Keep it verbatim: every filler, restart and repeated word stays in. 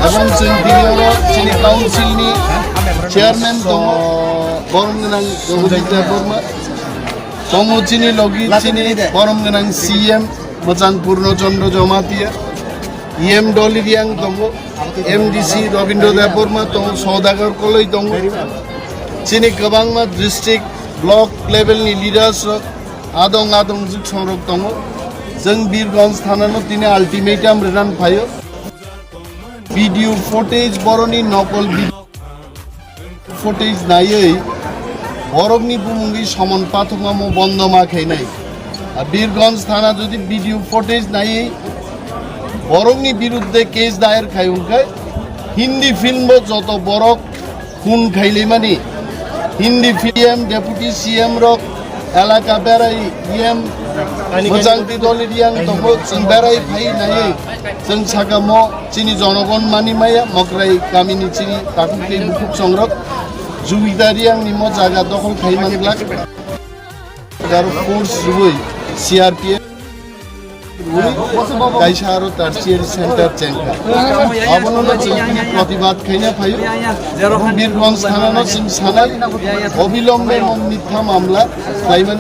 Abang sing tini oro chini council ni chairman tongo, borom gwnang Jagadish Debbarma. Tongo chini logi chini borom gwnang C M Mwchang Purno Chandra Jamatia, E M Dolly Riang tongo, M D C Rabindra Debbarma tongo, Saudagar Koloi tongo. Chini kwbangma district, block level ni leaders rok, adong adong jwk songrok tongo. Chwng Birganj thana no tini ultimatum rwna phaio. Video footage boroni nokol video footage naiwi borokni bumungwi somon pathokma mo bondo ma khainai. A Birganj thana jodi video footage naiwi borokni birudde case dayer khai hwnkhe Hindi film bo joto borok khun khailaimani Hindi film, deputy C M rok elaka berai E M Mwchang Twi Dolly Riang tongo, chwng berai phai naiwi chwng sakamo chini jonogon mani maya Mokrai kamini chini takhuk tei bukhuk songrok Jubida Riang ni mo jaga dokhol khai manglak. Jaro force rwui C R P F rwui kaisa aro tertiary center chengkha. Abono no chwng tini protibad khaina phaio. Birganj thana no chwng sanai obilombe mo mitha mamla khlaimani.